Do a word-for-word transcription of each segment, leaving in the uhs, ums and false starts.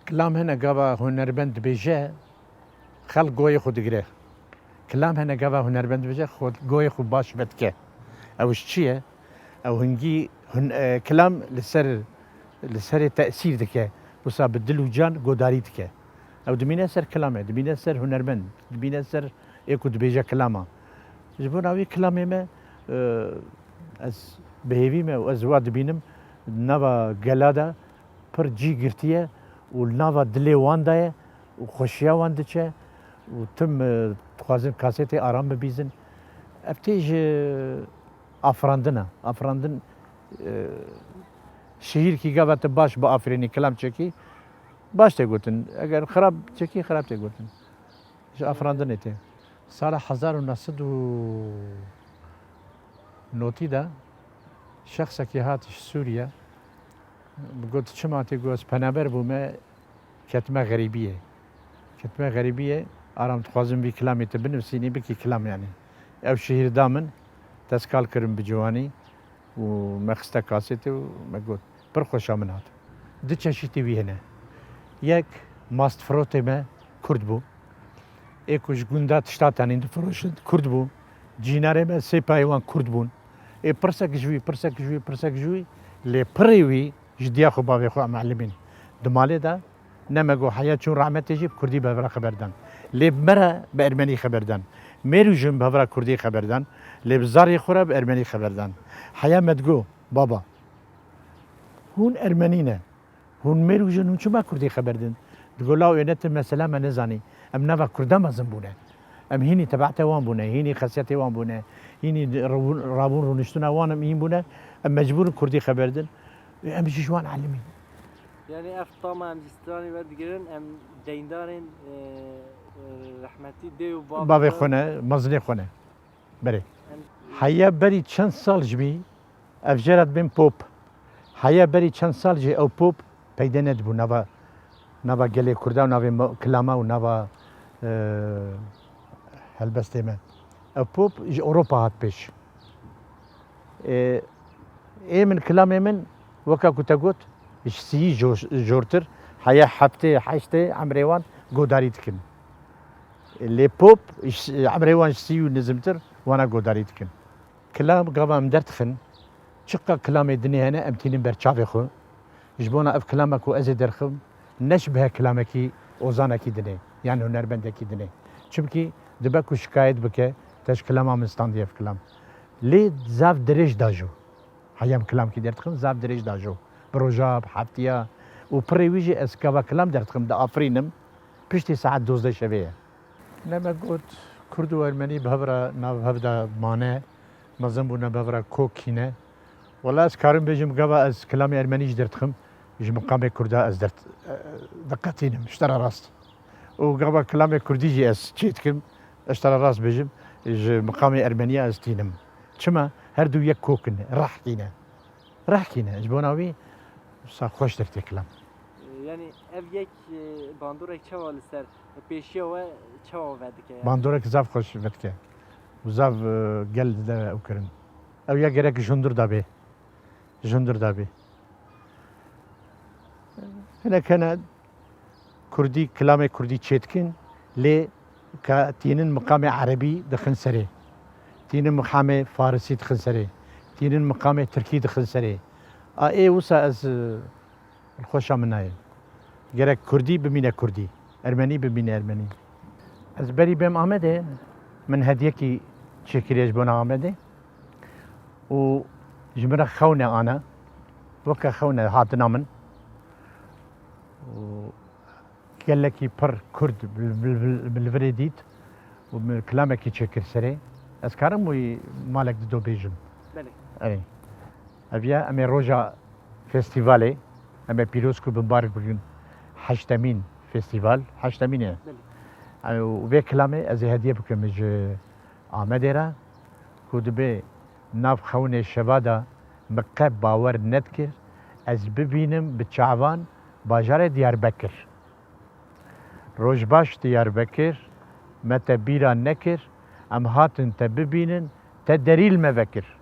Kilam hene gava hunermend dibêje, xelk goyê xwe digire. Kilam hene gava hunermend dibêje, xwe goyê xwe baş vedike. Ew ji çi ye? Ew hingî hun-, e, kilam li ser, li serê tesîr dike. Wisa bi dil û can godarî dike. Ew dimîne ser kilamê, dimîne ser hunermend, dimîne ser ê ku dibêje kilama. Ji bona wî kilamê me, e, ez bi hêvî me û ez wa dibînim, nava gela de pir cî girtiye û li nava dilê wan de ye û xweşiya wan diçe û tim, e, dixwazin kasetê aram bibîzin. Ev tê ji afirandin e. Afirandin, e, şihîrkî gava tu baş biafirînî, kilam çekî, baş tê gotin. Eger xirab çekî, xirab tê gotin. Ji afirandinê tê. Sala hezar û neh sed û notî de şexsekî hat ji Sûriye. Got, çima tê? Got, ez penaber bûme ketime xerîbiyê. Ketime xerîbiyê, aram dixwazim vî kilamê tu binivîsînî, bikî kilam yanî. Ew şihîr da min, teskal kirim bi ciwanî û me xiste kasetê û me got, pir xweşa min hat. Du çeşîtî wî hene. Yek mastfirotê me Kurd bû. Ê ku ji gunda tişta tenîn difiroşin Kurd bû. Cînarê me sê payê wan Kurd bûn. Ê pirsek ji wî, pirsek ji wî, pirsek ji wî, lê pirê wî ji diya xwe bavê xwe em elimîn. Di malê de ne me got heya çûn rehmetê jî bi Kurdî bi hev re xeber dan. Lê bi me re bi Ermenî xeber dan. Mêr û jin bi hev re Kurdî xeber dan. Lê bi zarê xwe re bi Ermenî xeber dan. Heya me digot, baba, hûn Ermenî ne. Hûn mêr û jin, hûn çima Kurdî xeber din? Digo, law êne ti mesela me nezanî. Em nava Kurda mezin bûne. Em hînî tebate wan bûne, hînî xesiyetê wan bûne, hînî rabûn, rabûn rûniştina wan em hîn bûne. Em mecbûr in Kurdî xeber din. Em jî ji wan elimîn. Yani ev tama em jî stranî werdigirin, em deyndarên, e, e, rehmetî dê û bavê Bavê xwe. Xwe ne, mezinê xwe ne. Berê. Em Heya berî çend sal ji bî, ev jê re dibên pop. Heya berî çend sal jî ew pop peyde nedibû nava, nava gelê Kurda û navê me-, kilama û nava, e, helbestê me. Ew pop ji Ewropa hat pêş. Ê, ê min, kilamê min, weka ku te got, ji sîyî jo-, jortir, heya heftê, heştê emrê wan godarî dikin. Lê pop, ji, emrê wan ji sîyî û nizimtir, wana godarî dikin. Kilam gava em derdixin, çiqa kilamê dinê hene, em tînin ber çavê xwe. Ji bona ev kilama ku ez ê derxim, ne şibehe kilamekî ozanekî dinê, yan hunermendekî dinê. Çimkî dibe ku şikayet bike, te ji kilama min standiye ev kilam. Lê zaf dirêj da jo. Heya em kilamkî derdixin, zaf dirêj da jo. Bi roja, bi heftiya û pirê wî jî ez gava kilam derdixim, diafirînim, piştî saet dozdeh şevê ye. Ne me got, Kurd û Ermenî bi hev re nav hev de mane, mezin bûne bi hev re kok kîne. Wela ez karim bêjim, gava ez kilamê Ermenî jî derdixim, ji miqamê Kurda ez derd-, diqetînim, ji te re rast. Û gava kilamê Kurdî jî ez çê dikim, ez ji te re rast bêjim, ji miqamê Ermeniya ez tînim. Çima? Her du yek kok in, rehkî ne. Rehkî ne. Ji bona wî wisa xweştir tê kilam. Yanî ev yek, e, bandorek çawa li ser pêşiya we çawa vedike yani? Bandorek zaf xweş vedike. Û zaf, e, gel dide ew kirin. Ew ya gerek ji hundir da bê. Ji hundir da bê. Hinek hene Kurdî, kilamê Kurdî çêdikin, lê ka tînin miqamê Erebî dixin serê. Tînin miqamê Farisî dixin serê. Tînin miqamê Tirkî dixin serê. A ê wisa ez, e, li xweşa min nayê. Gerek Kurdî bimîne Kurdî, Ermenî bimîne Ermenî. Ez berî bêm Amedê, min hediyekî çêkiriye ji bona Amedê û ji min re xewne ane. Weke xewne hatina min. Û gelekî pir Kurd bi, bi, bi, bi li virê dît û min kilamekî çêkir serê. Ez karim wî malek dido bêjim? Belê. Erê. Ev ya em ê roja festîvalê, em ê pîroz ku bimbarik bikin heştemîn festîval, heştemîn e. Belê. Û vê kilamê ez ê hediye bikim ji Amedê re, ku dibê nav xewnê şeva de min qe bawer nedikir, ez bibînim bi çavan bajarê Diyarbekir. Roj baş Diyarbekir, me te bîra nekir, em hatin te bibînin, te derî li me vekir.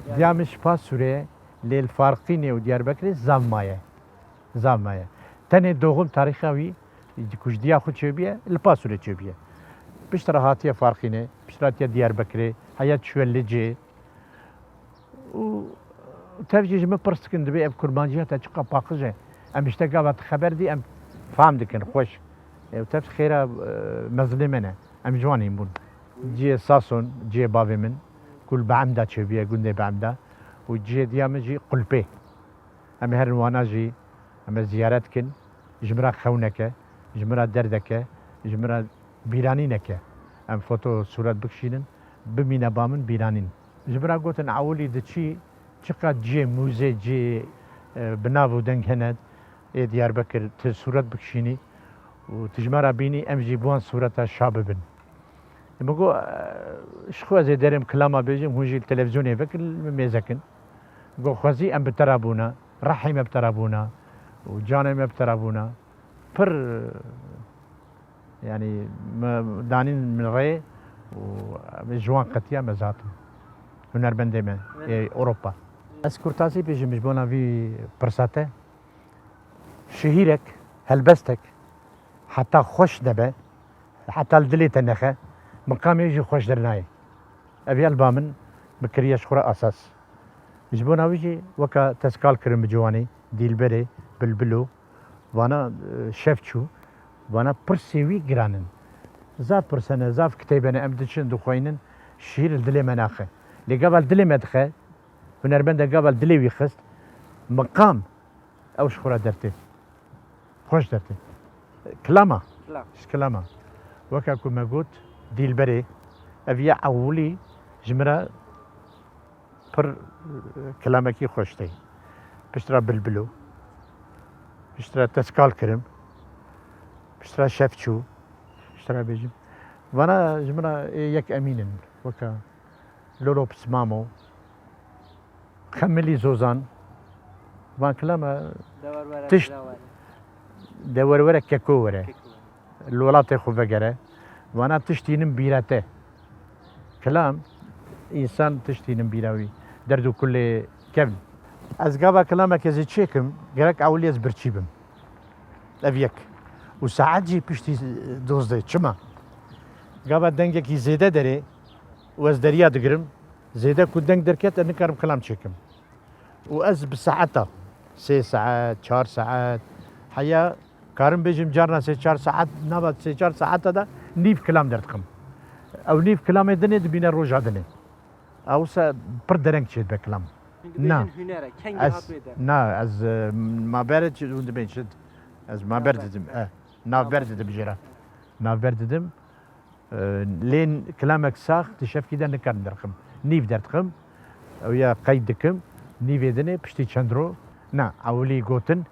Yani Diya min ji Pasûrê, lê li Farqînê û Diyarbekirê zav maye. Zav maye. Tenê doğum tarîxa wî, ku ji diya xwe çêbûye, li Pasûrê çêbûye. Piştre hatiye Farqînê, piştre hatiye Diyarbekirê, heya çûye Licê. Û tev jî ji min pirs dikin, dibê ev kurmanciya te çiqa paqij e. Em ji te gava te xeber dî, em fam dikin, xweş. Ew tev xêra, e, mezlê me ne. Em ji wan hîn bûn. Cihê Sason, cihê bavê min, ku li Beemda çêbûye, gundê Beemda. Û cihê diya min jî Qulpê. Em ê herin wana jî, em ê ziyaret kin. Ji min re xewneke, ji min re derdeke, ji min re bîranîneke. Em foto sûret bikişînin, bimîne ba min bîranîn. Ji min re gotin, ewilî diçî, çiqas cihê mûzê, cihê, e, bi nav û deng hene, ê Diyarbekir, tu sûret bikişînî û tu ji me re bînî, em jî bi wan sûreta şa bibin. Min got, "Ji xwe ez ê derêm kilama bêjim, hûn jî li televîzyonê vekin, li min mêze kin." Got, "Xwezî em bi te re bûna, rehê me bi te re bûna û canê me bi te re bûna." Pir, yanî, me danîn min rê û ji wan qetiya me zatim. Hunermendê me, ê Ewropa. Ez kurtasî bêjim ji bona vî pirsa te. Şihîrek, helbestek, heta xweş nebe, heta li dilê te nexe, miqamê jî xweş dernayê. Ev ya li ba min bi kiriye ji xwe re asas. Ji bona wî jî weka Tezkal kirin bi ciwanî, Dîlberê, Bilbilo, vana, e, Şevçû, vana pirsê wî giran in. Zaf pirsene, zaf kitêbene, em diçin dixweynin, şîr li dilê me naxe. Lê gava li dilê me dixe, hunermende gava li dilê wî xist, miqam, ew ji xwe re dertê. Xweş dertê. Kilama. Kilam. Ji kilama. Weke ku me got, Dîlberê, ev ya ewilî ji min re pir, e, kilamekî xweş tê. Piştre Bilbilo. Piştre Tezkal kirim. Piştre Şevçû. Piştre bêjim. Vana ji min re ê yek Emîn in. Weke Lolo Pismamo, Xemilî Zozan, van kilama Dewerwere tişt, Dewerwere. Dewerwere keko were. Keko were. Li welatê xwe vegere. Vana tiştî nin bîra te. Kilam, însan tiştî nin bîra wî. Derd û kulê kevn. Ez gava kilameke zî çêkim, gerek ewilî ez birçî bim. Ev yek. Û saet jî piştî dozdeh. Çima? Gava dengekî zêde derê û ez deriya digirim. Zêde ku deng derket, ez nikarim kilam çêkim. Û ez bi saeta, sê saet, çar saet, heya karim bêjim carna sê çar saet, nava sê çar saeta de nîv kilam derdixim. Ew nîv kilamê dinê dibîne roja dinê. Ewsa pir dereng çêdibe kilam. Hûn dibêjin Na. Huner e, kengî Ez, hat wê de? Na, ez, e, ma ber di-, hûn dibên çi? Ez ma ber Navber. didim, e, navber Navber. didim jê re. Navber didim. E, lê kilamek sax di şevkî de nikarim derxim. Nîv derdixim. Ew ya qeyd dikim. Nîvê dinê piştî çend ro. Na, ewilî gotin.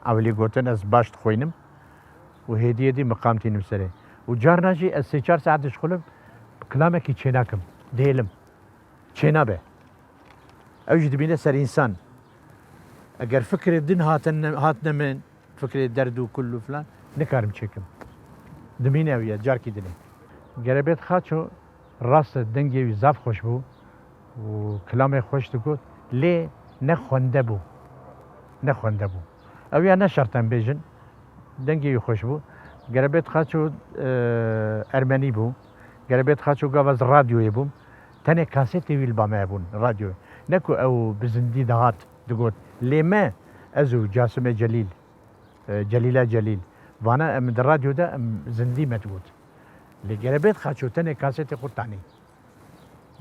Ewilî gotin, ez baş dixwînim û hêdî hêdî miqam tînim serê. Û carna jî ez sê çar saet dişixulim, kilamekî çênakim, dihêlim. Çênabe. Ew jî dibîne ser însan. Eger fikrê din hatin ne-, hatine min, fikrê derd û kul û filan, nikarim çêkim. Dimîne ew ye, carkî dinê. Gerebêt Xaço, rast e, dengê wî zaf xweş bû û kilamê xweş digot, lê ne xwende bû. Ne xwende bû. Ew ya ne şert em bêjin, dengê wî xweş bû. Gerebêt Xaço, e, ermenî bû. Gerebêt Xaço gava ez radyoyê bûm. Tenê kasetê wî li ba me hebûn, radyoyê. Ne ku ew bi zindî dihat, digot, lê me, ez û Casimê Celîl, e, Celîla Celîl, vana em di radyo de em zindî me digot. Lê Gerebêt Xaço tenê kasetê xwe tanî.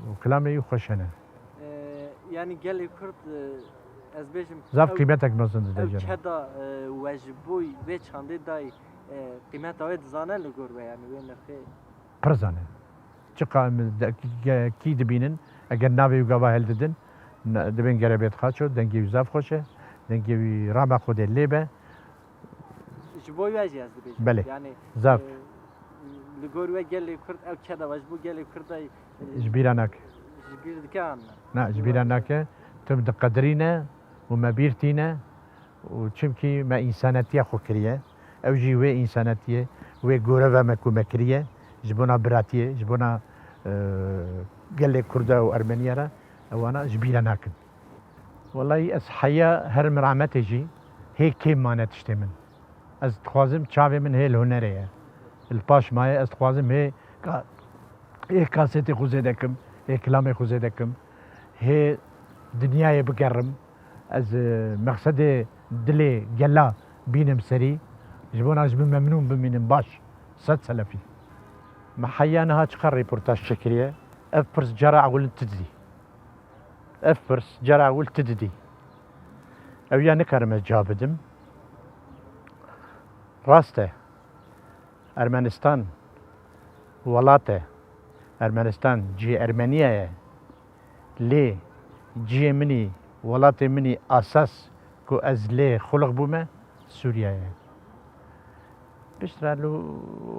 Û kilamê wî xweş hene. E, yanî gelê Kurd, e, ez bêjim, Zaf ew, qîmetek mezin dide ew jê re. Keda, e, we ji bo wê çandê dayî, e, qîmeta wê dizane li gor we, yanî wê nirxê? Pir zane. Çiqa em de-, ge-, kî dibînin, eger navê wî gava hildidin, ne-, dibên Gerebêt Xaço, dengê wî zaf xweş e, dengê wî rama Xwedê lê be. Ji bo we jî ez dibêjim. Belê. Yanî, Zaf. e, li gor we gelê Kurd, ew keda we ji bo gelê Kurd de, e, Ji bîra nake. Ji bîr dike an ne? Na, ji bîra nake. Tu diqedirîne û me bîr tîne û çimkî me însanetiya xwe kiriye. Ew jî wê însanetiyê, wê goreva me ku me kiriye, ji bona biratiyê, ji bona, e, gelê Kurda û Ermeniya re, ewana ji bîra nakin. Wellahî ez heya her min rahmetê jî hê kêm mane tiştê min. Ez dixwazim çavê min hê li hunerê ye. Li paş maye ez dixwazim hê ka-, hê kasetê xwe zêde kim, hê kilamê xwe zêde kim, hê dinyayê bigerim. Ez, e, mexsedê dilê gela bînim serî. Ji bona ez bi memnûn bimînim baş. Sed selefî. Me heya niha çiqas reportaj çêkiriye. Ev pirs cara ewil tu didî. Ev pirs cara ewil tu didî. Ew ya nikarim ez cewab bidim. Rast e. Ermenistan welat e. Ermenistan cihê Ermeniya ye. Lê cihê min î, welatê min î asas ku ez lê xulix bûme, Sûriye ye. Piştre li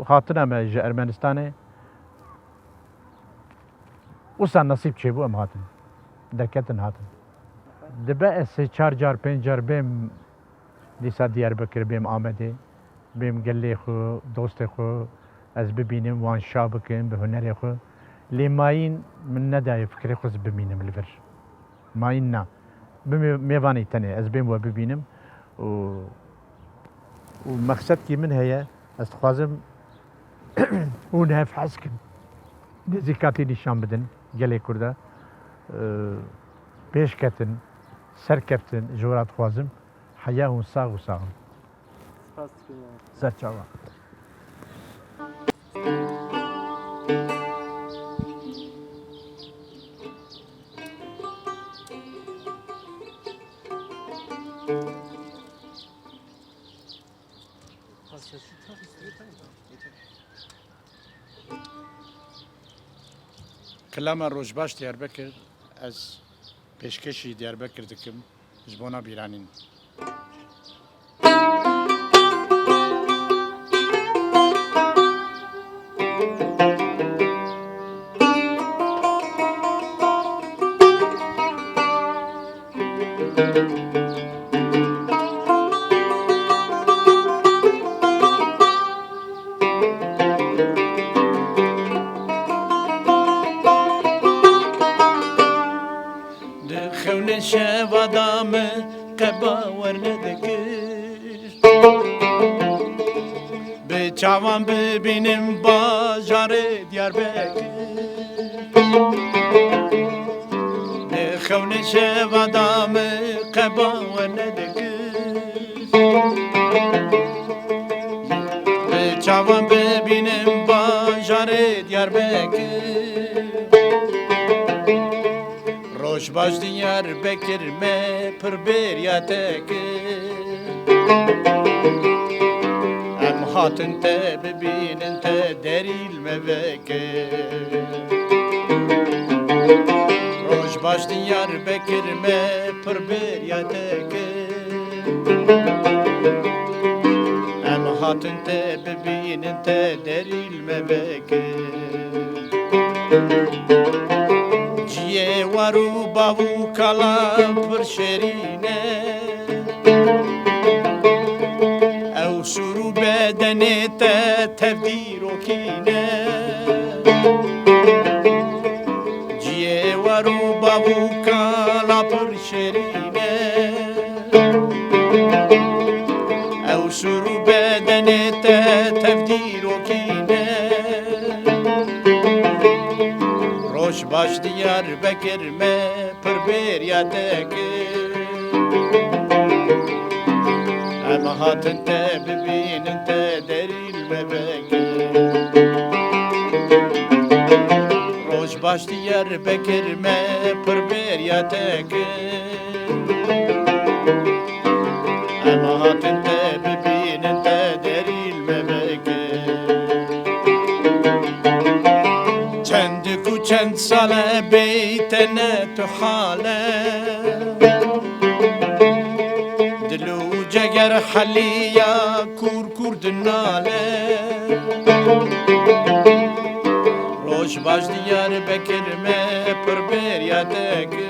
hatina me ji Ermenistanê wisa nesîb çêbû em hatin. Derketin hatin. Dibe ez sê çar car, pênc car bêm dîsa Diyarbekir, bêm Amedê, bêm gelê xwe, dostê xwe ez bibînim, wan şa bikim bi hunerê xwe. Lê mayîn min nedaye fikrê xwe ez bimînim li vir. Mayîn na. Bi mê-, mêvanê tenê ez bêm we bibînim û, û mexsedkî min heye, ez dixwazim hûn hev hez kin. Nêzîkatî nîşan bidin gelê Kurda. Ee, pêş ketin, serkeftin ji we re dixwazim. Heya hûn sax û saxin. Spas dikim ya. Ser çavan. Kilama Rojbaş Diyarbekir, ez pêşkêşî Diyarbekir dikim ji bona bîranîn. Di xewnên şeva da min qe bawer nedikir. Bi çavan bibînim bajarê Diyarbekir. Di xewnê şeva da min qe bawer nedikir. Bi çavan bibînim bajarê Diyarbekir. Roj baş Diyarbekir, me pir bêriya te kir. Em hatin te bibînin, te derî li me vekir. Roj baş Diyarbekir, me pir bêriya te kir. Em hatin te bibînin, te derî li me vekir. Ciyê war û bav û kala pir şêrîn e. Ew sûr û bedenê te tev dîrokî ne. Ciyê war û bav û kala pir şêrîn e. Ew sûr û bedenê te tev dîrokî ne. Roj baş Diyarbekir, me pir bêriya te kir. Em hatin te bibînin, te derî li me vekir. Roj baş Diyarbekir, me pir bêriya te kir. Em hatin te bibînin, te derî li me vekir. Çend ku çend sal e bêyî te ne tu hal e. Dil û ceger heliya kûr kûr dinale. Roj baş Diyarbekir, me pir bêriya te kir.